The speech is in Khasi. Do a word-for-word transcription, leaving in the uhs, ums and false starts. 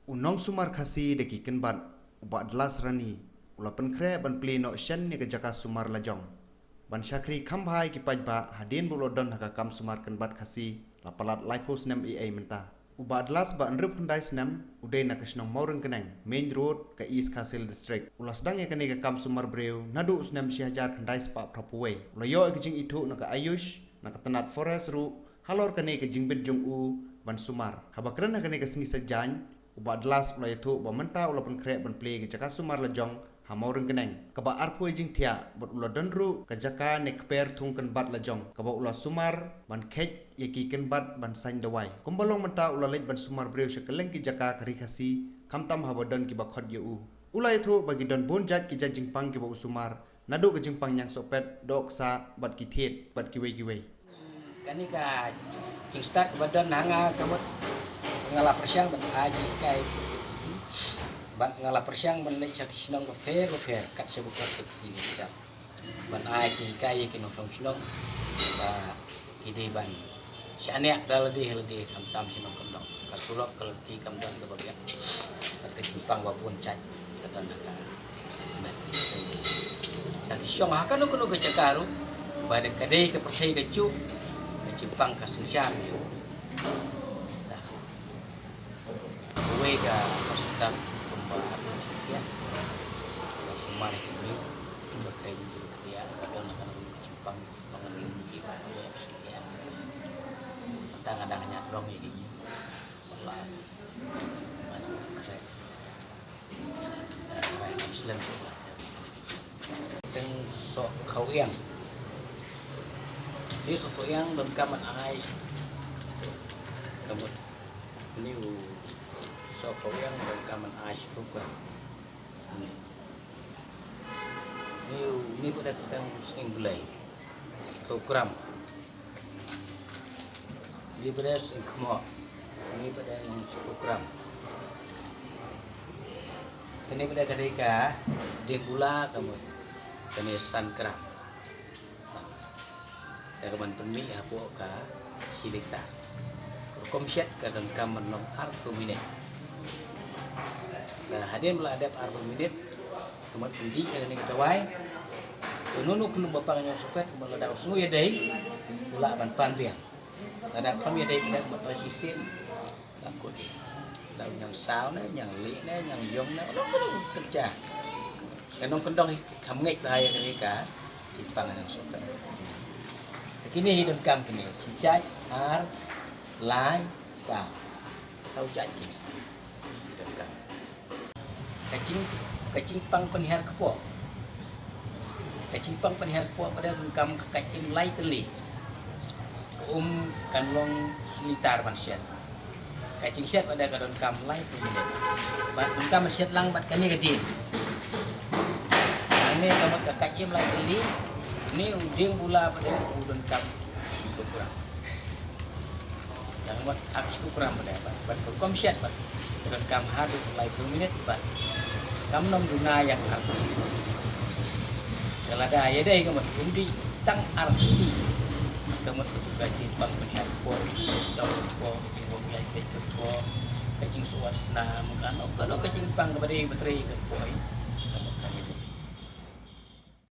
U nongsumar Khasi da ki kynbat, u Bah Dlas Rani, u la pynkhreh ban plie noh shen ïa ka jaka sumar lajong ban shakri kham bha ïa ki paidbah hadien ba u la don ha ka kam sumar kynbat Khasi la palat laiphew snem ei ei mynta. U Bah Dlas ba hynriewphew khyndai snem, u dei na ka shnong Mawryngkneng, Main Road, ka East Khasi Hills District. U la sdang ïa kane ka kam sumar briew naduh u snem shi hajar khyndai spah phraphew wei. U la ïoh ïa ka jingithuh na ka AYUSH, na ka tnat Forest ruh halor kane ka jingbit jong u ban sumar. Haba kren ha kane ka sngi Saitjaiñ, u Bah Dlas u la ïathuh ba mynta u la pynkhreh ban plie ka jaka sumar lajong ha Mawryngkneng kaba arphew jingthiah, bad u la don ruh ka jaka ne kper thung kynbat lajong kaba u la sumar ban kheit ïa ki kynbat ban saiñ dawai. Kumba long mynta u la leit ban sumar briew sha kylleng ki jaka ka ri Khasi, khamtam haba don kiba khot ïa u. U la ïathuh ba ki don bun jait ki jait jingpang kiba u sumar, naduh ka jingpang ñiangsohpet, dohksah, bad ki thied, bad kiwei kiwei. Kane ka jingstad kaba don ha nga ka mut nga la pyrshang ban ai jinghikai, bad nga la pyrshang ban leit sha ki shnong bapher bapher kat shaba khot ka kti ne ka jam, ban ai jinghikai ïa ki nongshong shnong ba ki dei ban shaniah da lade ha lade, khamtam shnong kyndong. Ka surok ka lynti kam don kaba biang, bad ka jingpang ba bun jait ka don ha ka met. Sa ki shong ha kano kano ka jaka ruh ba dei ka dei ka pyrthei ka juk, ka jingpang ka synshar ïa u. Da uwei ka hospital kumba ka jingpang ka sumar ïa ki briew ba ka jingpang ka don ha kano kano ka jingpang. Tang ada hanya dong ini. Wala. Muslim. Teng sok khawiang. Di sok khawiang don kaman ai. Kamut. Ini u sok khawiang don kaman ai program. Ni, ni, ni pada tentang sing belai. Satu gram. Ni pada sing kemok. Ni pada nang satu gram. Ni pada kadai ka dieng bula kamu. Kani san gram. Da ka ban pynmih hapoh ka shi litar. Ka rukom shet ka donkam ban long arphew minit. Ka hadien ba la dep arphew minit, ka mut pyndih ïa kane ka dawai. To uno uno u khyllung ba pang ñiangsohpet, ka mut lada u sngew ïadei, u lah ban pan biang. Lada kham ïadei pynban, ka mut to shisien. La kut. La ñiangsaw ne, ñianglieh ne, ñiangïong ne, uno uno u kynja. Ka nongkyndong hi kham ngeit bha ïa kane ka jingpang ñiangsohpet. Kine hi donkam kine, shi jait, ar, lai, saw. Saw jait kine hi donkam. Ka jing, ka jingpang pynhiar kpoh. Ka jingpang pynhiar kpoh pat donkam ka kait im lai tylli. Ka um kan long shi litar ban shet. Ka jingshet pat ka donkam laiphew minit. Bad donkam ban shet lang bad kane ka dieng. Hangne ka mut ka kait im lai tylli. Ni u dieng bula pat u donkam shiphew gram. Tang mut ar shiphew gram pat bad, bad ka rukom shet pat ka donkam haduh laiphew minit bad kam nym duna ïa ka arphew minit. Ka lada ïadei ka mut um dih tang ar senti. Ka mut ka jingpang pynhiar kpoh, stok kpoh, jingwad ïaid beit kpoh, ka jingswat snam, kano kano ka jingpang kaba dei ba trei kpoh.